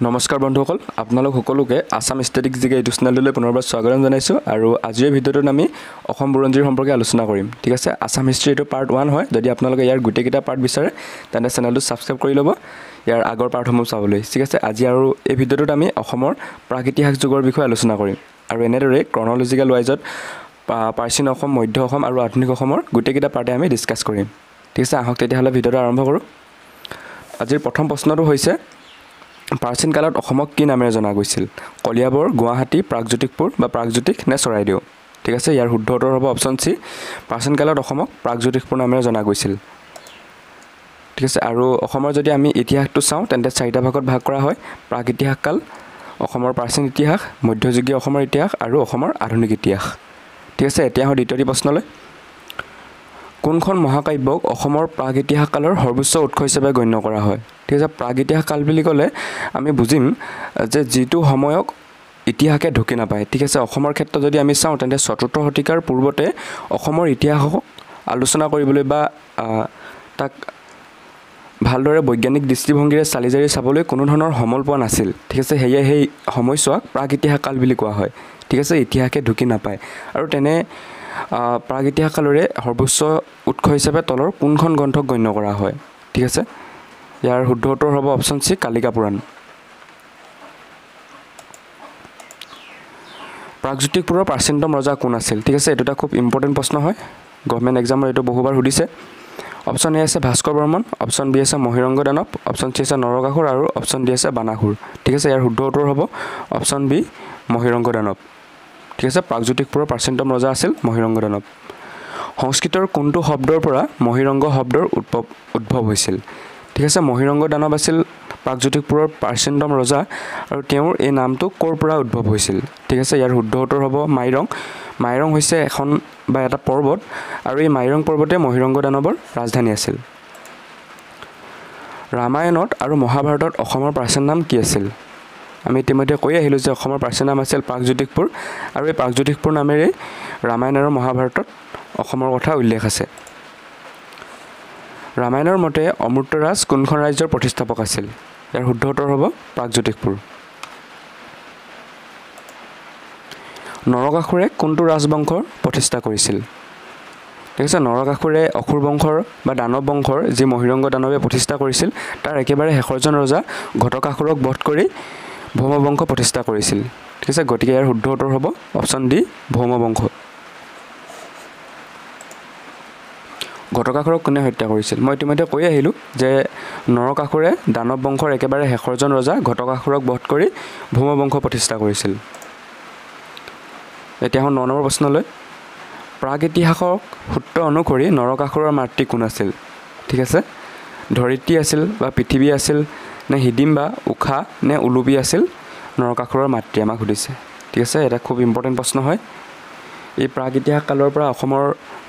নমস্কাৰ বন্ধুসকল, আপোনালোক সকলোকে আছাম ষ্টেটিক জিকে ইউটিউব চেনেলটোলৈ পুনৰবাৰ স্বাগতম জনাইছোঁ। আৰু আজিৰ ভিডিঅ'টোত আমি অসম বুৰঞ্জীৰ সম্পৰ্কে আলোচনা কৰিম। ঠিক আছে, আছাম হিষ্ট্ৰী এইটো পাৰ্ট 1 হয়। যদি আপোনালোকে ইয়াৰ গোটেইকেইটা পাৰ্ট বিচাৰে তেন্তে চেনেলটো ছাবস্ক্ৰাইব কৰি ল'ব ইয়াৰ আগৰ পাৰ্টসমূহ চাবলৈ। ঠিক আছে, আজি আৰু এই ভিডিঅ'টোত আমি অসমৰ প্ৰাগিতিহাস যুগৰ বিষয়ে আলোচনা কৰিম। আৰু এনেদৰেই ক্ৰনলজিকেল ৱাইজত প্ৰাচীন অসম, মধ্য অসম আৰু আধুনিক অসমৰ গোটেইকেইটা পাৰ্টে আমি ডিছকাছ কৰিম। ঠিক আছে, আহক তেতিয়াহ'লে ভিডিঅ'টো আৰম্ভ কৰোঁ। আজিৰ প্ৰথম প্ৰশ্নটো হৈছে, প্ৰাচীন কালত অসমক কি নামেৰে জনা গৈছিল? কলিয়াবৰ, গুৱাহাটী, প্ৰাগজ্যোতিষপুৰ বা প্ৰাগজ্যোতিষ নে চৰাইদেউ? ঠিক আছে, ইয়াৰ শুদ্ধ উত্তৰ হ'ব অপশ্যন চি, প্ৰাচীন কালত অসমক প্ৰাগজ্যোতিষপুৰ নামেৰে জনা গৈছিল। ঠিক আছে, আৰু অসমৰ যদি আমি ইতিহাসটো চাওঁ তেন্তে চাৰিটা ভাগত ভাগ কৰা হয়: প্ৰাগ ইতিহাস কাল, অসমৰ প্ৰাচীন ইতিহাস, মধ্যযুগীয় অসমৰ ইতিহাস আৰু অসমৰ আধুনিক ইতিহাস। ঠিক আছে, এতিয়া আহোঁ দ্বিতীয়টি প্ৰশ্নলৈ। কোনখন মহাকাব্যক অসমৰ প্ৰাগ ইতিহাস কালৰ সৰ্বোচ্চ উৎস হিচাপে গণ্য কৰা হয়? ঠিক আছে, প্ৰাগ ইতিহাস কাল বুলি ক'লে আমি বুজিম যে যিটো সময়ক ইতিহাসে ঢুকি নাপায়। ঠিক আছে, অসমৰ ক্ষেত্ৰত যদি আমি চাওঁ তেন্তে চতুৰ্থ শতিকাৰ পূৰ্বতে অসমৰ ইতিহাসক আলোচনা কৰিবলৈ বা তাক ভালদৰে বৈজ্ঞানিক দৃষ্টিভংগীৰে চালি জাৰি চাবলৈ কোনো ধৰণৰ সমল পোৱা নাছিল। ঠিক আছে, সেয়ে সেই সময়ছোৱাক প্ৰাগ ইতিহাস কাল বুলি কোৱা হয়। ঠিক আছে, ইতিহাসে ঢুকি নাপায়। আৰু তেনে প্ৰাগ ইতিহাস কালৰে সৰ্বোচ্চ উৎস হিচাপে তলৰ কোনখন গ্ৰন্থক গণ্য কৰা হয়? ঠিক আছে, ইয়াৰ শুদ্ধ উত্তৰ হ'ব অপশ্যন চি, কালিকা পুৰাণ। প্ৰাগজ্যোতিষপুৰৰ প্ৰাচীনতম ৰজা কোন আছিল? ঠিক আছে, এইটো এটা খুব ইম্পৰ্টেণ্ট প্ৰশ্ন হয়, গভমেণ্ট এক্সামত এইটো বহুবাৰ সুধিছে। অপশ্যন এ আছে ভাস্কৰ বৰ্মন, অপশ্যন বি আছে মহিৰংগ দানৱ, অপশ্যন চি আছে নৰকাসুৰ আৰু অপশ্যন ডি আছে বানাসুৰ। ঠিক আছে, ইয়াৰ শুদ্ধ উত্তৰ হ'ব অপশ্যন বি, মহিৰংগ দানৱ। ঠিক আছে, প্ৰাগজ্যোতিষপুৰৰ প্ৰাচীনতম ৰজা আছিল মহিৰংগ দানৱ। সংস্কৃতৰ কোনটো শব্দৰ পৰা মহিৰংগ শব্দৰ উদ্ভৱ হৈছিল? ঠিক আছে, মহিৰংগ দানৱ আছিল প্ৰাগজ্যোতিষপুৰৰ প্ৰাচীনতম ৰজা আৰু তেওঁৰ এই নামটো ক'ৰ পৰা উদ্ভৱ হৈছিল? ঠিক আছে, ইয়াৰ শুদ্ধ উত্তৰ হ'ব মাইৰং। মাইৰং হৈছে এখন বা এটা পৰ্বত আৰু এই মাইৰং পৰ্বতে মহিৰংগ দানৱৰ ৰাজধানী আছিল। ৰামায়ণত আৰু মহাভাৰতত অসমৰ প্ৰাচীন নাম কি আছিল? আমি ইতিমধ্যে কৈ আহিলোঁ যে অসমৰ প্ৰাচীন নাম আছিল প্ৰাগজ্যোতিষপুৰ আৰু এই প্ৰাগজ্যোতিষপুৰ নামেৰেই ৰামায়ণ আৰু মহাভাৰতত অসমৰ কথা উল্লেখ আছে। ৰামায়ণৰ মতে অমূৰ্তৰাজ কোনখন ৰাজ্যৰ প্ৰতিষ্ঠাপক আছিল? ইয়াৰ শুদ্ধ উত্তৰ হ'ব প্ৰাগজ্যোতিষপুৰ। নৰকাসুৰে কোনটো ৰাজবংশৰ প্ৰতিষ্ঠা কৰিছিল? ঠিক আছে, নৰকাসুৰে অসুৰ বংশৰ বা দানৱ বংশৰ যি মহিৰংগ দানৱে প্ৰতিষ্ঠা কৰিছিল তাৰ একেবাৰে শেষৰজন ৰজা ঘটকাসুৰক বধ কৰি ভৌমবংশ প্ৰতিষ্ঠা কৰিছিল। ঠিক আছে, গতিকে ইয়াৰ শুদ্ধ উত্তৰ হ'ব অপশ্যন ডি, ভৌমবংশ। ঘটকাসুৰক কোনে হত্যা কৰিছিল? মই ইতিমধ্যে কৈ আহিলোঁ যে নৰকাসুৰে দানৱ বংশৰ একেবাৰে শেষৰজন ৰজা ঘটকাসুৰক বধ কৰি ভৌমবংশ প্ৰতিষ্ঠা কৰিছিল। এতিয়া আহোঁ 9 নম্বৰ প্ৰশ্নলৈ। প্ৰাগ ইতিহাসৰ সূত্ৰ অনুসৰি নৰকাসুৰৰ মাতৃ কোন আছিল? ঠিক আছে, ধৰিত্ৰী আছিল বা পৃথিৱী আছিল নে হিডিম্বা, উষা নে উলুপি আছিল নৰকাসুৰৰ মাতৃ, আমাক সুধিছে। ঠিক আছে, এটা খুব ইম্পৰ্টেণ্ট প্ৰশ্ন হয়। এই প্ৰাগ ইতিহাস কালৰ পৰা অসমৰ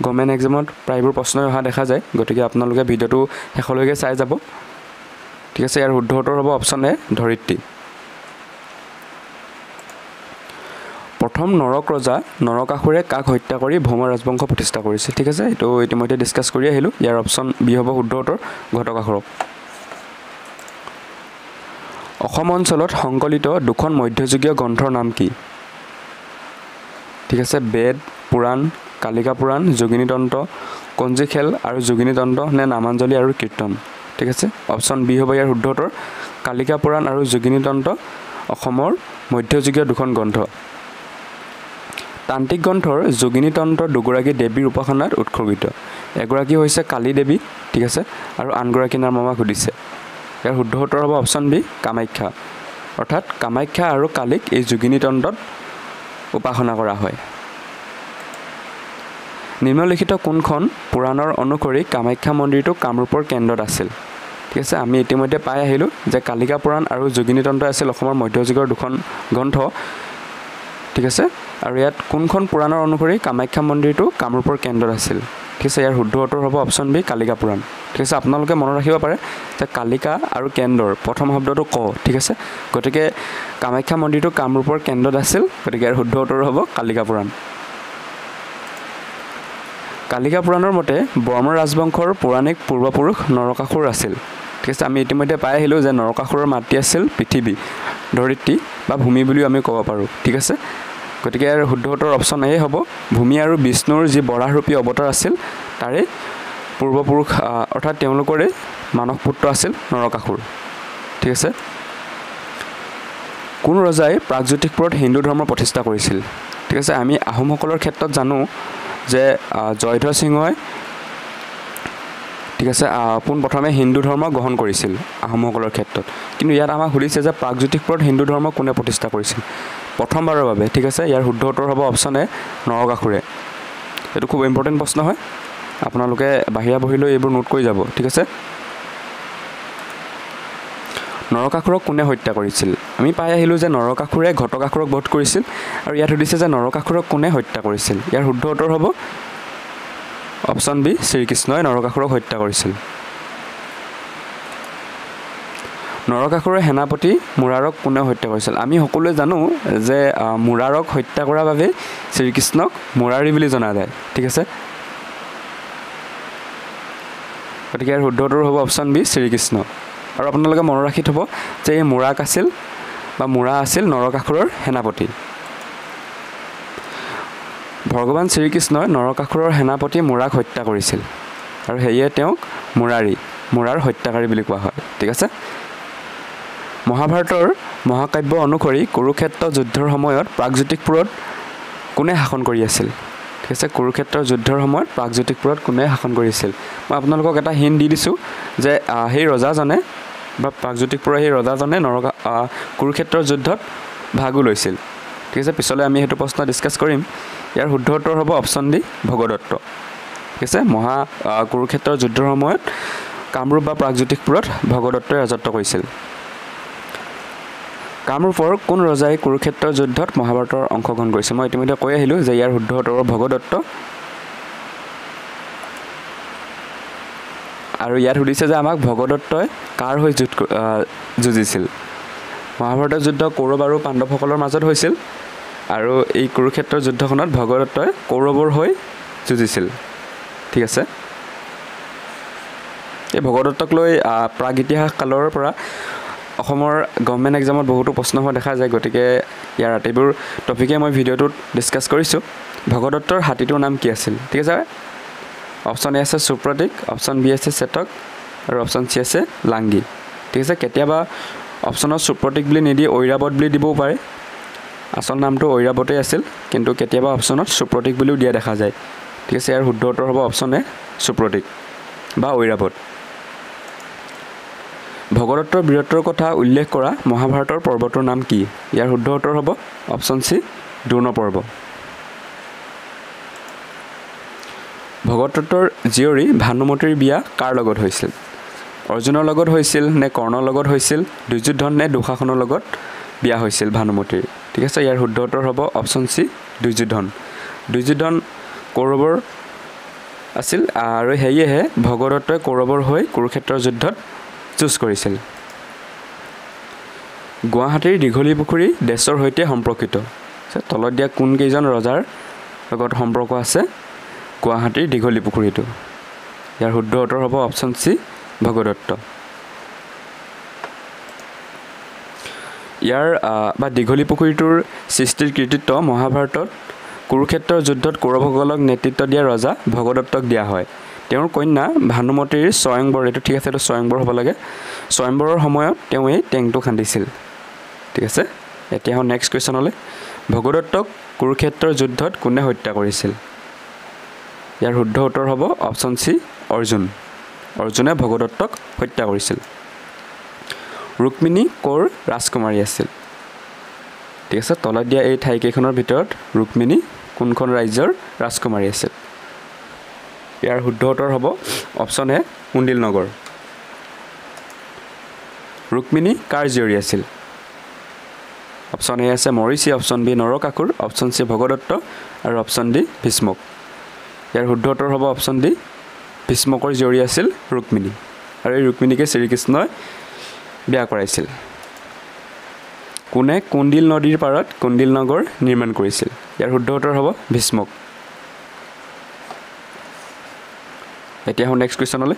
গভৰ্ণমেণ্ট এক্সামত প্ৰায়বোৰ প্ৰশ্নই অহা দেখা যায়, গতিকে আপোনালোকে ভিডিঅ'টো শেষলৈকে চাই যাব। ঠিক আছে, ইয়াৰ শুদ্ধ উত্তৰ হ'ব অপশ্যন এ, ধৰিত্ৰী। প্ৰথম নৰক ৰজা নৰকাসুৰে কাক হত্যা কৰি ভৌম ৰাজবংশ প্ৰতিষ্ঠা কৰিছিল? ঠিক আছে, এইটো ইতিমধ্যে ডিছকাছ কৰি আহিলোঁ। ইয়াৰ অপশ্যন বি হ'ব শুদ্ধ উত্তৰ, ঘটকাসুৰক। অসম অঞ্চলত সংকলিত দুখন মধ্যযুগীয় গ্ৰন্থৰ নাম কি? ঠিক আছে, বেদ, পুৰাণ, কালিকা পুৰাণ, যোগিনীতন্ত্ৰ, কঞ্জী খেল আৰু যোগিনীতন্ত্ৰ নে নামাঞ্জলি আৰু কীৰ্তন? ঠিক আছে, অপশ্যন বি হ'ব ইয়াৰ শুদ্ধ উত্তৰ, কালিকা পুৰাণ আৰু যোগিনীতন্ত্ৰ অসমৰ মধ্যযুগীয় দুখন গ্ৰন্থ। তান্ত্ৰিক গ্ৰন্থৰ যোগিনীতন্ত্ৰ দুগৰাকী দেৱীৰ উপাসনাত উৎসৰ্গিত। এগৰাকী হৈছে কালী দেৱী, ঠিক আছে, আৰু আনগৰাকীৰ নাম আমাক সুধিছে। ইয়াৰ শুদ্ধ উত্তৰ হ'ব অপশ্যন বি, কামাখ্যা। অৰ্থাৎ কামাখ্যা আৰু কালীক এই যোগিনীতন্ত্ৰত উপাসনা কৰা হয়। নিম্নলিখিত কোনখন পুৰাণৰ অনুসৰি কামাখ্যা মন্দিৰটো কামৰূপৰ কেন্দ্ৰত আছিল? ঠিক আছে, আমি ইতিমধ্যে পাই আহিলোঁ যে কালিকা পুৰাণ আৰু যোগিনীতন্ত্ৰ আছিল অসমৰ মধ্যযুগৰ দুখন গ্ৰন্থ। ঠিক আছে, আৰু ইয়াত কোনখন পুৰাণৰ অনুসৰি কামাখ্যা মন্দিৰটো কামৰূপৰ কেন্দ্ৰত আছিল? ঠিক আছে, ইয়াৰ শুদ্ধ উত্তৰ হ'ব অপশ্যন বি, কালিকা পুৰাণ। ঠিক আছে, আপোনালোকে মনত ৰাখিব পাৰে যে কালিকা আৰু কেন্দ্ৰৰ প্ৰথম শব্দটো ক। ঠিক আছে, গতিকে কামাখ্যা মন্দিৰটো কামৰূপৰ কেন্দ্ৰত আছিল, গতিকে ইয়াৰ শুদ্ধ উত্তৰ হ'ব কালিকা পুৰাণ। কালিকা পুৰাণৰ মতে বৰ্ম ৰাজবংশৰ পৌৰাণিক পূৰ্বপুৰুষ নৰকাসুৰ আছিল। ঠিক আছে, আমি ইতিমধ্যে পাই আহিলোঁ যে নৰকাসুৰৰ মাতৃ আছিল পৃথিৱী, ধৰিত্ৰী বা ভূমি বুলিও আমি ক'ব পাৰোঁ। ঠিক আছে, গতিকে ইয়াৰ শুদ্ধ উত্তৰ অপশ্যন এ হ'ব। ভূমি আৰু বিষ্ণুৰ যি বৰাহৰূপী অৱতাৰ আছিল তাৰে পূৰ্বপুৰুষ অৰ্থাৎ তেওঁলোকৰে মানস পুত্ৰ আছিল নৰকাসুৰ। ঠিক আছে, কোন ৰজাই প্ৰাগজ্যোতিষপুৰত হিন্দু ধৰ্ম প্ৰতিষ্ঠা কৰিছিল? ঠিক আছে, আমি আহোমসকলৰ ক্ষেত্ৰত জানো যে জয়ধ্বজ সিংহই, ঠিক আছে, পোনপ্ৰথমে হিন্দু ধৰ্ম গ্ৰহণ কৰিছিল আহোমসকলৰ ক্ষেত্ৰত। কিন্তু ইয়াত আমাক সুধিছে যে প্ৰাগজ্যোতিষপুৰত হিন্দু ধৰ্ম কোনে প্ৰতিষ্ঠা কৰিছিল প্ৰথমবাৰৰ বাবে। ঠিক আছে, ইয়াৰ শুদ্ধ উত্তৰ হ'ব অপশ্যন এ, নৰকাসুৰে। এইটো খুব ইম্পৰ্টেণ্ট প্ৰশ্ন হয়, আপোনালোকে বাহিৰা বহিলৈ এইবোৰ নোট কৰি যাব। ঠিক আছে, নৰকাসুৰক কোনে হত্যা কৰিছিল? আমি পাই আহিলোঁ যে নৰকাসুৰে ঘটকাসুৰক বধ কৰিছিল আৰু ইয়াত সুধিছে যে নৰকাসুৰক কোনে হত্যা কৰিছিল। ইয়াৰ শুদ্ধ উত্তৰ হ'ব অপশ্যন বি, শ্ৰীকৃষ্ণই নৰকাসুৰক হত্যা কৰিছিল। নৰকাসুৰৰ সেনাপতি মুৰাৰক কোনে হত্যা কৰিছিল? আমি সকলোৱে জানো যে মুৰাৰক হত্যা কৰাৰ বাবে শ্ৰীকৃষ্ণক মুৰাৰী বুলি জনা যায়। ঠিক আছে, গতিকে ইয়াৰ শুদ্ধ উত্তৰ হ'ব অপশ্যন বি, শ্ৰীকৃষ্ণ। আৰু আপোনালোকে মনত ৰাখি থ'ব যে এই মুৰাক আছিল বা মুৰা আছিল নৰকাসুৰৰ সেনাপতি। ভগৱান শ্ৰীকৃষ্ণই নৰকাসুৰৰ সেনাপতি মুৰাক হত্যা কৰিছিল আৰু সেয়ে তেওঁক মুৰাৰী, মুৰাৰ হত্যাকাৰী বুলি কোৱা হয়। ঠিক আছে, মহাভাৰতৰ মহাকাব্য অনুসৰি কুৰুক্ষেত্ৰ যুদ্ধৰ সময়ত প্ৰাগজ্যোতিষপুৰত কোনে শাসন কৰি আছিল? ঠিক আছে, কুৰুক্ষেত্ৰৰ যুদ্ধৰ সময়ত প্ৰাগজ্যোতিষপুৰত কোনে শাসন কৰিছিল? মই আপোনালোকক এটা হিণ্ট দি দিছোঁ যে সেই ৰজাজনে বা প্ৰাগজ্যোতিষপুৰৰ সেই ৰজাজনে কুৰুক্ষেত্ৰৰ যুদ্ধত ভাগো লৈছিল। ঠিক আছে, পিছলৈ আমি সেইটো প্ৰশ্ন ডিছকাছ কৰিম। ইয়াৰ শুদ্ধ উত্তৰ হ'ব অপশ্যন ডি, ভগদত্ত। ঠিক আছে, কুৰুক্ষেত্ৰৰ যুদ্ধৰ সময়ত কামৰূপ বা প্ৰাগজ্যোতিষপুৰত ভগদত্তই ৰাজত্ব কৰিছিল। কামৰূপৰ কোন ৰজাই কুৰুক্ষেত্ৰৰ যুদ্ধত মহাভাৰতৰ অংশগ্ৰহণ কৰিছিল? মই ইতিমধ্যে কৈ আহিলোঁ যে ইয়াৰ শুদ্ধ উত্তৰ ভগদত্ত। আৰু ইয়াত সুধিছে যে আমাক ভগদত্তই কাৰ হৈ যুঁজিছিল? মহাভাৰতৰ যুদ্ধ কৌৰৱ আৰু পাণ্ডৱসকলৰ মাজত হৈছিল আৰু এই কুৰুক্ষেত্ৰৰ যুদ্ধখনত ভগদত্তই কৌৰৱৰ হৈ যুঁজিছিল। ঠিক আছে, এই ভগদত্তক লৈ প্ৰাগ ইতিহাস কালৰ পৰা অসমৰ গভৰ্ণমেণ্ট এক্সামত বহুতো প্ৰশ্ন হোৱা দেখা যায়, গতিকে ইয়াৰ আটাইবোৰ টপিকে মই ভিডিঅ'টোত ডিছকাছ কৰিছোঁ। ভগদত্তৰ হাতীটোৰ নাম কি আছিল? ঠিক আছে, অপশ্যন এ আছে সুপ্ৰতীক, অপশ্যন বি আছে চেতক আৰু অপশ্যন চি আছে লাংগি। ঠিক আছে, কেতিয়াবা অপশ্যনত সুপ্ৰতীক বুলি নিদি ঐৰাৱত বুলি দিবও পাৰে। আচল নামটো ঐৰাৱতেই আছিল, কিন্তু কেতিয়াবা অপশ্যনত সুপ্ৰতীক বুলিও দিয়া দেখা যায়। ঠিক আছে, ইয়াৰ শুদ্ধ উত্তৰ হ'ব অপশ্যন এ, সুপ্ৰতীক বা ঐৰাৱত। ভগদত্তৰ বীৰত্বৰ কথা উল্লেখ কৰা মহাভাৰতৰ পৰ্বটোৰ নাম কি? ইয়াৰ শুদ্ধ উত্তৰ হ'ব অপশ্যন চি, দ্ৰোণ পৰ্ব। ভগদত্তৰ জীয়ৰী ভানুমতীৰ বিয়া কাৰ লগত হৈছিল? অৰ্জুনৰ লগত হৈছিল নে কৰ্ণৰ লগত হৈছিল, দুৰ্যোধন নে দুঃশাসনৰ লগত বিয়া হৈছিল ভানুমতীৰ? ঠিক আছে, ইয়াৰ শুদ্ধ উত্তৰ হ'ব অপশ্যন চি, দুৰ্যোধন। দুৰ্যোধন কৌৰৱৰ আছিল আৰু সেয়েহে ভগদত্তই কৌৰৱৰ হৈ কুৰুক্ষেত্ৰৰ যুদ্ধত যুঁজ কৰিছিল। গুৱাহাটীৰ দীঘলী পুখুৰী দেশৰ সৈতে সম্পৰ্কিত। তলত দিয়া কোনকেইজন ৰজাৰ লগত সম্পৰ্ক আছে গুৱাহাটীৰ দীঘলী পুখুৰীটো? ইয়াৰ শুদ্ধ উত্তৰ হ'ব অপশ্যন চি, ভগদত্ত। ইয়াৰ বা দীঘলী পুখুৰীটোৰ সৃষ্টিৰ কৃতিত্ব মহাভাৰতত কুৰুক্ষেত্ৰৰ যুদ্ধত কৌৰৱসকলক নেতৃত্ব দিয়া ৰজা ভগদত্তক দিয়া হয়। তেওঁৰ কন্যা ভানুমতীৰ স্বয়ংবৰ, এইটো ঠিক আছে, এইটো স্বয়ংবৰ হ'ব লাগে, স্বয়ংবৰৰ সময়ত তেওঁ এই টেংকটো খান্দিছিল। ঠিক আছে, এতিয়া আহোঁ নেক্সট কুৱেশ্যনলৈ। ভগদত্তক কুৰুক্ষেত্ৰৰ যুদ্ধত কোনে হত্যা কৰিছিল? ইয়াৰ শুদ্ধ উত্তৰ হ'ব অপশ্যন চি, অৰ্জুন। অৰ্জুনে ভগদত্তক হত্যা কৰিছিল। ৰুক্মিণী ক'ৰ ৰাজকুমাৰী আছিল? ঠিক আছে, তলত দিয়া এই ঠাইকেইখনৰ ভিতৰত ৰুক্মিণী কোনখন ৰাজ্যৰ ৰাজকুমাৰী আছিল? ইয়াৰ শুদ্ধ উত্তৰ হ'ব অপশ্যন এ, কুণ্ডিল নগৰ। ৰুক্মিণী কাৰ জীয়ৰী আছিল? অপশ্যন এ আছে Marichi, option B Narakasura, option C Bhagadatta আৰু অপশ্যন ডি ভীষ্মক। ইয়াৰ শুদ্ধ উত্তৰ হ'ব অপশ্যন ডি, ভীষ্মকৰ জীয়ৰী আছিল ৰুক্মিণী আৰু এই ৰুক্মিণীকে শ্ৰীকৃষ্ণই বিয়া কৰাইছিল। কোনে কুণ্ডিল নদীৰ পাৰত কুণ্ডিল নগৰ নিৰ্মাণ কৰিছিল? ইয়াৰ শুদ্ধ উত্তৰ হ'ব ভীষ্মক। এতিয়া আহোঁ নেক্সট কুৱেশ্যনলৈ।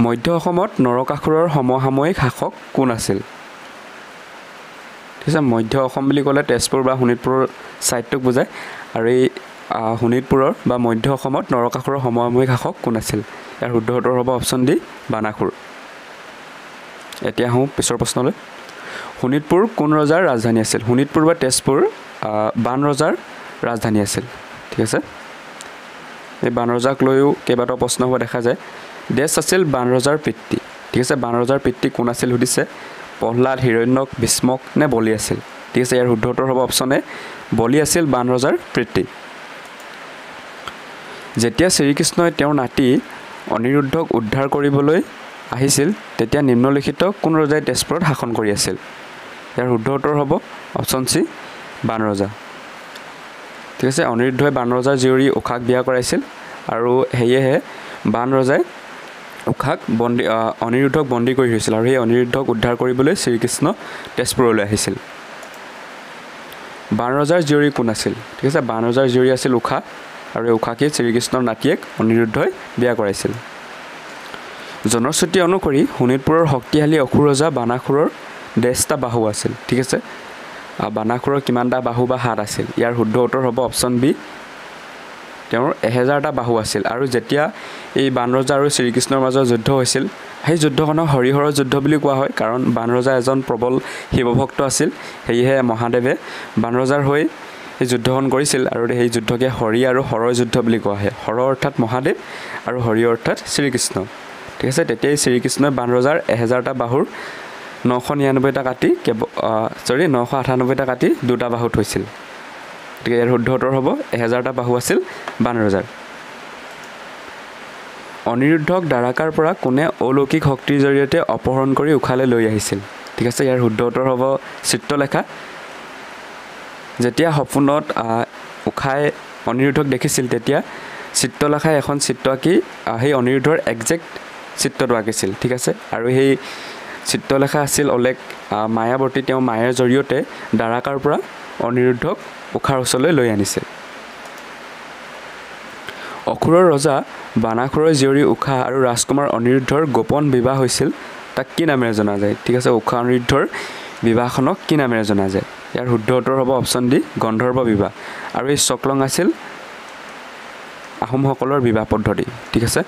মধ্য অসমত নৰকাসুৰৰ সমসাময়িক শাসক কোন আছিল? ঠিক আছে, মধ্য অসম বুলি ক'লে তেজপুৰ বা শোণিতপুৰৰ ছাইডটোক বুজায়। আৰু এই শোণিতপুৰৰ বা মধ্য অসমত নৰকাসুৰৰ সমসাময়িক শাসক কোন আছিল? ইয়াৰ শুদ্ধ উত্তৰ হ'ব অপশ্যন ডি, বানাসুৰ। এতিয়া আহোঁ পিছৰ প্ৰশ্নলৈ। শোণিতপুৰ কোন ৰজাৰ ৰাজধানী আছিল? শোণিতপুৰ বা তেজপুৰ বান ৰজাৰ ৰাজধানী আছিল। ঠিক আছে, এই বান ৰজাক লৈও কেইবাটাও প্ৰশ্ন হোৱা দেখা যায়। দেশ আছিল বান ৰজাৰ পিতৃ। ঠিক আছে, বান ৰজাৰ পিতৃ কোন আছিল সুধিছে। প্ৰহ্লাদ, হিৰণ্যক, ভীষ্মক নে বলি আছিল? ঠিক আছে, ইয়াৰ শুদ্ধ উত্তৰ হ'ব অপশ্যন এ, বলি আছিল বান ৰজাৰ পিতৃ। যেতিয়া শ্ৰীকৃষ্ণই তেওঁৰ নাতি অনিৰুদ্ধক উদ্ধাৰ কৰিবলৈ আহিছিল তেতিয়া নিম্নলিখিত কোন ৰজাই তেজপুৰত শাসন কৰি আছিল? ইয়াৰ শুদ্ধ উত্তৰ হ'ব অপশ্যন চি, বান ৰজা। ঠিক আছে, অনিৰুদ্ধই বান ৰজাৰ জীয়ৰী উষাক বিয়া কৰাইছিল আৰু সেয়েহে বান ৰজাই উষাক বন্দী অনিৰুদ্ধক বন্দী কৰি থৈছিল আৰু সেই অনিৰুদ্ধক উদ্ধাৰ কৰিবলৈ শ্ৰীকৃষ্ণ তেজপুৰলৈ আহিছিল। বান ৰজাৰ জীয়ৰী কোন আছিল? ঠিক আছে, বান ৰজাৰ জীয়ৰী আছিল উষা আৰু এই উষাকেই শ্ৰীকৃষ্ণৰ নাতিয়েক অনিৰুদ্ধই বিয়া কৰাইছিল। জনশ্ৰুতি অনুসৰি শোণিতপুৰৰ শক্তিশালী অসুৰ ৰজা বানাসুৰৰ 10টা বাহু আছিল। ঠিক আছে, বানাসুৰৰ কিমানটা বাহু বা হাত আছিল? ইয়াৰ শুদ্ধ উত্তৰ হ'ব অপশ্যন বি, তেওঁৰ 1000টা বাহু আছিল। আৰু যেতিয়া এই বানৰজা আৰু শ্ৰীকৃষ্ণৰ মাজৰ যুদ্ধ হৈছিল, সেই যুদ্ধখনক হৰিহৰৰ যুদ্ধ বুলি কোৱা হয়, কাৰণ বানৰজা এজন প্ৰবল শিৱভক্ত আছিল। সেয়েহে মহাদেৱে বানৰজাৰ হৈ সেই যুদ্ধখন কৰিছিল আৰু সেই যুদ্ধকে হৰি আৰু হৰৰ যুদ্ধ বুলি কোৱা হয়। হৰ অৰ্থাৎ মহাদেৱ আৰু হৰি অৰ্থাৎ শ্ৰীকৃষ্ণ। ঠিক আছে, তেতিয়াই শ্ৰীকৃষ্ণই বানৰজাৰ 1000টা বাহুৰ 999টা কাটি 998টা কাটি 2টা বাহু থৈছিল। গতিকে ইয়াৰ শুদ্ধ উত্তৰ হ'ব 1000টা বাহু আছিল বানৰজাৰ। অনিৰুদ্ধক দ্বাৰকাৰ পৰা কোনে অলৌকিক শক্তিৰ জৰিয়তে অপহৰণ কৰি উষালৈ লৈ আহিছিল? ঠিক আছে, ইয়াৰ শুদ্ধ উত্তৰ হ'ব চিত্ৰলেখা। যেতিয়া সপোনত উষাই অনিৰুদ্ধক দেখিছিল তেতিয়া চিত্ৰলেখাই এখন চিত্ৰ আঁকি সেই অনিৰুদ্ধৰ একজেক্ট চিত্ৰটো আঁকিছিল। ঠিক আছে, আৰু সেই চিত্ৰলেখা আছিল অলেখ মায়াৱতী, তেওঁ মায়াৰ জৰিয়তে দ্বাৰকাৰ পৰা অনিৰুদ্ধক উষাৰ ওচৰলৈ লৈ আনিছিল। অসুৰৰ ৰজা বানাসুৰৰ জীয়ৰী উষা আৰু ৰাজকুমাৰ অনিৰুদ্ধৰ গোপন বিবাহ হৈছিল, তাক কি নামেৰে জনা যায়? ঠিক আছে, উষা অনিৰুদ্ধৰ বিবাহখনক কি নামেৰে জনা যায়? ইয়াৰ শুদ্ধ উত্তৰ হ'ব অপশ্যন ডি, গন্ধৰ্ব বিবাহ। আৰু এই চকলং আছিল আহোমসকলৰ বিবাহ পদ্ধতি। ঠিক আছে,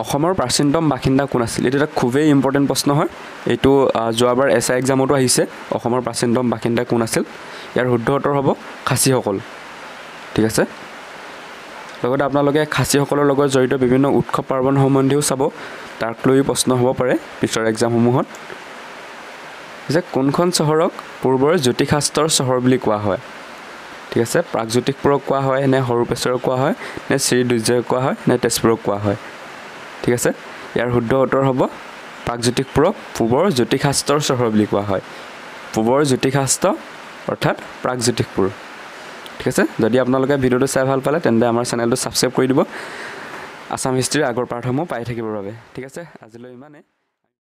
অসমৰ প্ৰাচীনতম বাসিন্দা কোন আছিল? এইটো এটা খুবেই ইম্পৰ্টেণ্ট প্ৰশ্ন হয়। এইটো যোৱাবাৰ এছ I এক্সামতো আহিছে, অসমৰ প্ৰাচীনতম বাসিন্দা কোন আছিল? ইয়াৰ শুদ্ধ উত্তৰ হ'ব খাচীসকল। ঠিক আছে, লগতে আপোনালোকে খাচীসকলৰ লগত জড়িত বিভিন্ন উৎসৱ পাৰ্বণ সম্বন্ধীয়ও চাব, তাক লৈও প্ৰশ্ন হ'ব পাৰে পিছৰ এক্সামসমূহত। যে কোনখন চহৰক পূৰ্বৰ জ্যোতিষশাস্ত্ৰৰ চহৰ বুলি কোৱা হয়? ঠিক আছে, প্ৰাগজ্যোতিষপুৰক কোৱা হয় নে সৰুপেশ্বৰক কোৱা হয় নে শ্ৰীদুৰ্জয়ক কোৱা হয় নে তেজপুৰক কোৱা হয়? ঠিক আছে, ইয়াৰ শুদ্ধ উত্তৰ হ'ব প্ৰাগজ্যোতিষপুৰক পূৰ্বৰ জ্যোতিষশাস্ত্ৰৰ চহৰ বুলি কোৱা হয়। পূৰ্বৰ জ্যোতিষশাস্ত্ৰ অৰ্থাৎ প্ৰাগজ্যোতিষপুৰ। ঠিক আছে, যদি আপোনালোকে ভিডিঅ'টো চাই ভাল পালে তেন্তে আমাৰ চেনেলটো ছাবস্ক্ৰাইব কৰি দিব আছাম হিষ্ট্ৰীৰ আগৰ পাঠসমূহ পাই থাকিবৰ বাবে। ঠিক আছে, আজিলৈ ইমানেই।